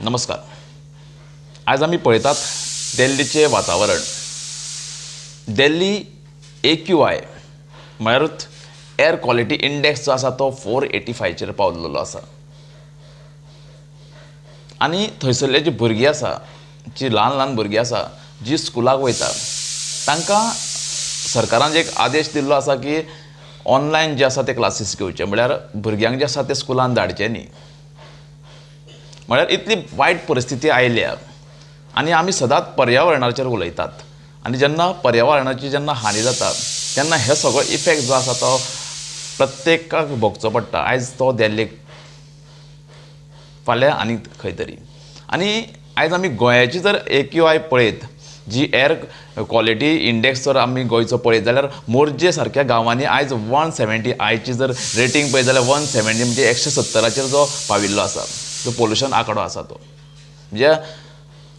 नमस्कार. आज आमी पळयतात दिल्लीचें वातावरण. दिल्ली AQI म्हळ्यारूच एअर क्वॉलिटी index जो आसा तो 485चेर पावलेलो आसा. आनी थंयसरले जी भुरगीं आसा, जी ल्हान ल्हान भुरगीं आसा जी स्कुलाक वयता, तांकां सरकारान एक आदेश दिल्लो आसा की ऑनलायन जे आसा ते क्लासीस घेवचे, म्हळ्यार भुरग्यांक जे आसा ते स्कुलान धाडचे न्ही. म्हळ्यार इतली वायट परिस्थिती आयल्या. आनी आमी सदांच पर्यावरणाचेर उलयतात आनी जेन्ना पर्यावरणाची जेन्ना हानी जाता तेन्ना हे सगळो इफेक्ट जो आसा तो प्रत्येकाक भोगचो पडटा. आयज तो दिल्लीक, फाल्यां आनी खंय तरी. आनी आयज आमी गोंयाची जर AQI पळयत, जी एअर क्वॉलिटी इंडेक्स जर आमी गोंयचो पळयत जाल्यार मोरजे सारक्या गांवांनी आयज 170 आयची जर रेटींग पळयत जाल्यार 170 म्हणजे 170चेर जो पाविल्लो आसा, जो पोल्युशन आंकडो आसा तो, म्हणजे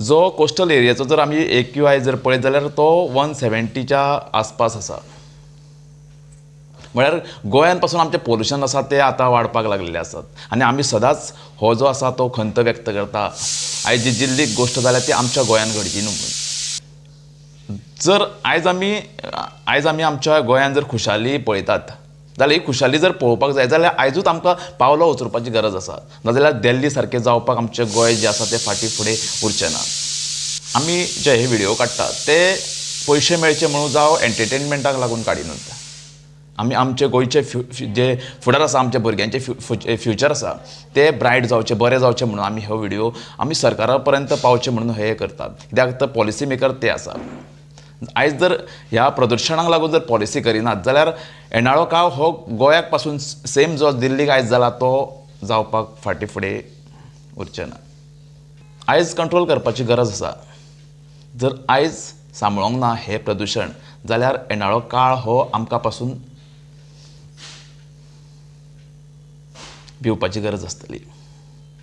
जो कोस्टल एरियाचो जर आमी AQI जर पळयत जाल्यार तो 170च्या आसपास आसा. म्हळ्यार गोंयान पासून आमचें पोल्युशन आसा तें आतां वाडपाक लागलेलें आसात. आनी आमी सदांच हो जो आसा तो खंत व्यक्त करता. आयज जी जिल्लीक गोश्ट जाल्या ती आमच्या गोंयान घडची न्हू म्हणून. जर आयज आमी आमच्या गोंयान जर खुशाली पळयतात जाल्यार ही खुशाली जर पळोवपाक जाय जाल्यार आयजूच आमकां पावलां उचलपाची गरज आसा. नाजाल्यार दिल्ली सारकें जावपाक आमचें गोंय जें आसा तें फाटीं फुडें उरचें ना. आमी जे हे व्हिडियो काडटात ते पयशे मेळचे म्हणून जावं एंटरटेनमेंटाक लागून काडिनात. आमी आमचे गोंयचे जे फुडार आसा, आमच्या भुरग्यांचे फ्युचर आसा ते ब्रायट जावचे, बरें जावचें म्हणून आमी हो व्हिडियो आमी सरकारा पर्यंत पावचे म्हणून हे करतात. कित्याक तर पॉलिसी मेकर ते आसा. आयज जर ह्या प्रदुशणाक लागून जर पॉलिसी करिनात जाल्यार येणारो काळ हो गोंयाक पासून सेम जो दिल्लीक आयज जाला तो जावपाक फाटीं फुडें उरचें ना. आयज कंट्रोल करपाची गरज आसा. जर आयज सांबाळूंक ना हें प्रदुशण जाल्यार येणारो काळ हो आमकां पासून भिवपाची गरज आसतली.